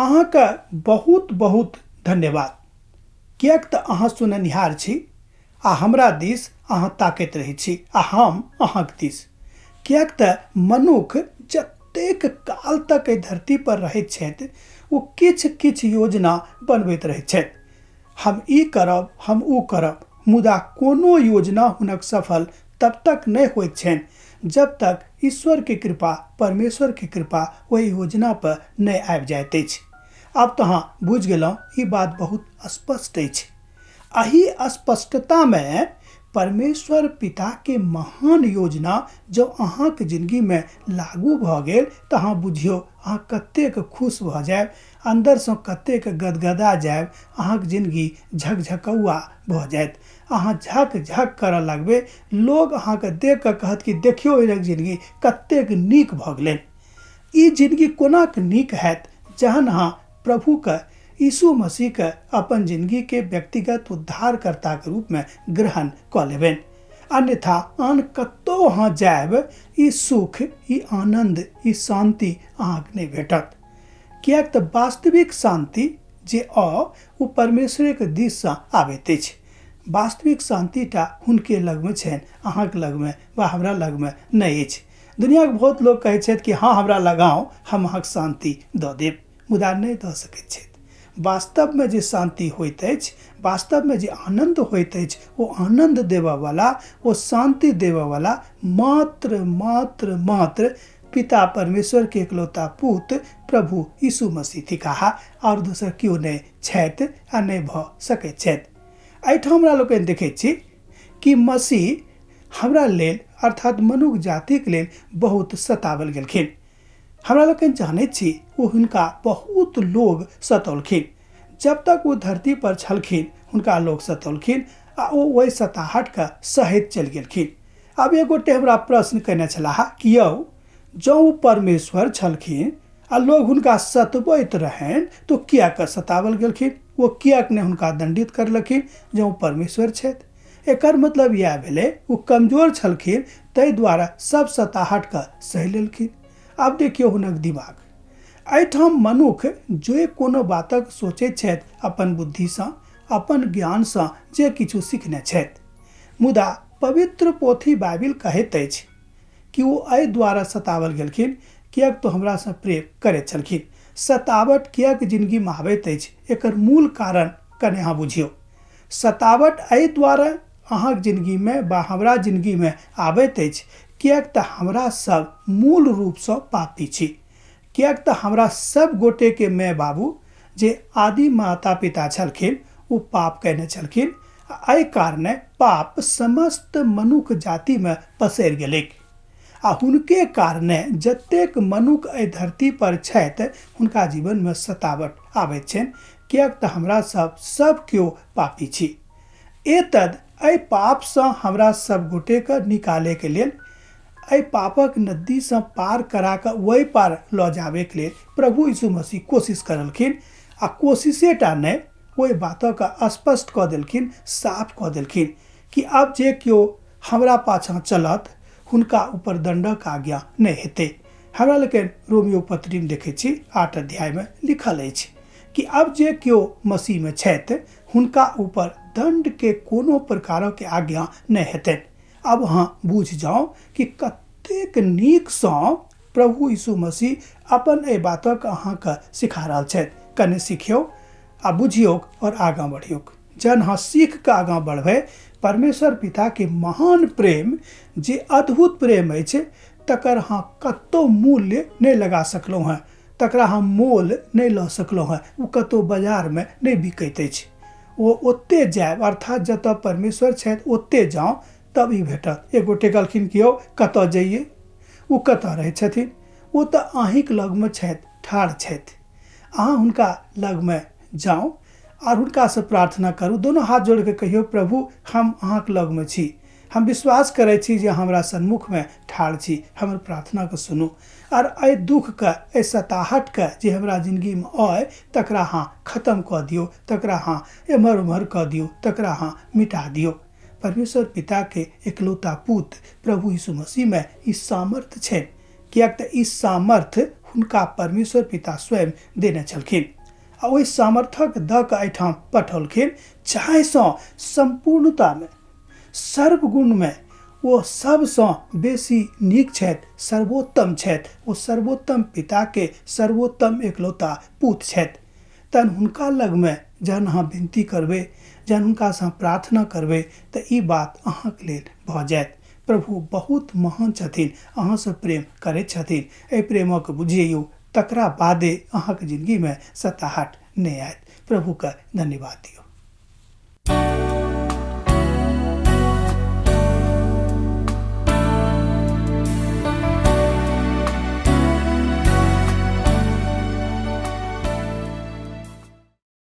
अहाँके बहुत बहुत धन्यवाद, किएक तऽ अहाँ सुननिहार छी आ हमरा दिस अहाँ ताकैत रहै छी आ हम अहाँक दिस। किएक तऽ मनुख जतेक काल तक एहि धरती पर रहैत छथि ओ किछु किछु योजना बनबैत रहैत छथि। हम ई करब, हम ओ करब, मुदा कोनो योजना हुनक सफल तब तक नहि होइत छनि जब तक ईश्वर के कृपा, परमेश्वर के कृपा ओहि योजना पर नहि आबि जाइत अछि। आब तऽ अहाँ बुझि गेलहुँ, ई बात बहुत स्पष्ट अछि। एहि स्पष्टता में परमेश्वर पिता के महान योजना जँ अहाँक जिंदगी में लागू भऽ गेल तऽ अहाँ बुझियौ अहाँ कतेक खुश भऽ जायब, अन्दरसँ कतेक गदगदा जायब, अहाँक जिंदगी झकझकौआ भऽ जायत, अहाँ झक झक करऽ लगबै, लोग अहाँके देख कऽ कहत कि देखियौ हिनक जिंदगी कतेक नीक भऽ गेलनि। ई जिंदगी कोनाक नीक हैत जहन अहाँ प्रभुके यीशु मसीहके अपन जिंदगीके व्यक्तिगत उद्धारकर्ताके रूपमे ग्रहण कऽ लेबनि। अन्यथा आन कतौ अहाँ जायब ई सुख, ई आनन्द, ई शान्ति अहाँके नहि भेटत। किएक तऽ वास्तविक शान्ति जे ओ परमेश्वरेके दिससँ आबैत अछि। वास्तविक शान्तिटा हुनके लगमे छनि, अहाँके लगमे वा हमरा लगमे नहि अछि। दुनियाके बहुत लोक कहै छथि कि हँ हमरा लगाउ, हम अहाँके शान्ति दऽ देब, मुदा नहि दऽ सकैत छथि। वास्तवमे जे शान्ति होइत अछि, वास्तवमे जे आनन्द होइत अछि, ओ आनन्द देबऽवला, ओ शान्ति देबऽवला मात्र मात्र मात्र पिता परमेश्वर के एकलौता पुत प्रभु यीशु मसीह थिकाह, आओर दोसर केओ नहि छथि आ नहि भऽ सकैत छथि। एहिठाम हमरा लोकनि देखैत छी कि मसीह हमरा लेल अर्थात मनुख जातिक लेल बहुत सतावल गेलखिन। हमरा लोकनि जानैत छी ओ हुनका बहुत लोग सतौलखिन। जब तक ओ धरती पर छलखिन हुनका लोग सतौलखिन आ ओ ओहि सताहटके सहैत चलि गेलखिन। आब एक गोटे हमरा प्रश्न कयने छलाह कि यौ जँ ओ परमेश्वर छलखिन आ लोग हुनका सतबैत रहनि तो किएक सतावल गेलखिन, ओ किएक नहि हुनका दंडित करलखिन जँ ओ परमेश्वर छथि। एकर मतलब इएह भेलै ओ कमजोर छलखिन ताहि दुआरे सब सताहटके सहि लेलखिन। आब देखियौ हुनक दिमाग। एहिठाम मनुख जे कोनो बातक सोचैत छथि अपन बुद्धिसँ, अपन ज्ञानसँ जे किछु सीखने छथि, मुदा पवित्र पोथी बाइबिल कहैत अछि कि ओ एहि द्वारा सतावल गेलखिन किएक तऽ हमरासँ प्रेम करैत छलखिन। सतावट किएक जिनगीमे आबैत अछि एकर मूल कारण कने अहाँ बुझियौ। सतावट एहि द्वारे अहाँक जिनगीमे वा हमरा जिनगीमे आबैत अछि किएक तऽ हमरा सब मूल रूपसँ पापी छी। किएक तऽ हमरा सब गोटेके माय बाबू जे आदि माता पिता छलखिन ओ पाप कयने छलखिन आ एहि कारणे पाप समस्त मनुख जातिमे पसरि गेलैक आ हुनके कारणे जतेक मनुख एहि धरती पर छथि हुनका जीवनमे सतावट आबैत छनि, किएक तऽ हमरा सब सब केओ पापी छी। एतद एहि पापसँ हमरा सब गोटेके निकालैके लेल, एहि पापक नदीसँ पार करा कऽ ओहि पार लऽ जाबैके लेल प्रभु यीशु मसीह कोशिश करलखिन आ कोशिशेटा नहि, ओहि बातके स्पष्ट कऽ देलखिन, साफ कऽ देलखिन कि आब जे केओ हमरा पाछाँ चलत हुनका ऊपर दण्डक आज्ञा नहि हेतै। हमरा लोकनि रोमियो पत्रीमे देखै छी 8 अध्यायमे लिखल अछि कि आब जे केओ मसीहमे छथि हुनका ऊपर दण्डके कोनो प्रकारक आज्ञा नहि हेतनि। आब अहाँ बुझि जाउ कि कतेक नीकसँ प्रभु यीशु मसीह अपन एहि बातक अहाँके सिखा रहल छथि। कने सिखियौ आ बुझियौक और आगाँ बढ़ियौक। जहन अहाँ सीख कऽ आगाँ बढ़बै, परमेश्वर पिताके महान प्रेम जे अद्भुत प्रेम अछि तकर अहाँ कतौ मूल्य नहि लगा सकलहुँ हँ, तकरा अहाँ मोल नहि लऽ सकलहुँ हँ, ओ कतौ बाजारमे नहि बिकैत अछि। ओ ओते जायब अर्थात जतऽ परमेश्वर छथि ओते जाउ तब ई भेटत। एक गोटे कहलखिन कि यौ कतऽ जइए, ओ कतऽ रहै छथिन? ओ तऽ अहीँके लगमे छथि, ठाढ़ छथि, अहाँ हुनका लगमे जाउ आर हुनकासँ प्रार्थना करू, दोनो हाथ जोड़िके कहियौ प्रभु हम अहाँके लगमे छी, हम विश्वास करै छी जे अहाँ हमरा सन्मुखमे ठाढ़ छी, हमर प्रार्थनाके सुनू आर एहि दुःखके, एहि सताहटके जे हमरा जिनगीमे अइ तकरा अहाँ खत्म कऽ दियौ, तकरा अहाँ एम्हर ओम्हर कऽ दियौ, तकरा अहाँ मिटा दियौ। परमेश्वर पिताके एकलौता पुत प्रभु यीशु मसीहमे ई सामर्थ्य छनि, किएक तऽ ई सामर्थ्य हुनका परमेश्वर पिता स्वयं देने छलखिन। आ ओहि सामर्थ्यक दऽ कऽ एहिठाम पठौलखिन जाहिसँ सम्पूर्णतामे सर्वगुणमे ओ सभसँ बेसी नीक छथि, सर्वोत्तम छथि। ओ सर्वोत्तम पिताके सर्वोत्तम एकलौता पूत छथि। तहन हुनका लगमे जहन अहाँ विनती करबै, जहन हुनकासँ अहाँ प्रार्थना करबै, तऽ ई बात अहाँके लेल भऽ जायत। प्रभु बहुत महान छथिन, अहाँसँ प्रेम करैत छथिन। एहि प्रेमक बुझियौ, तकरा बादे अहाँके जिंदगीमे सताहट नहि आयत। प्रभुके धन्यवाद दियौ।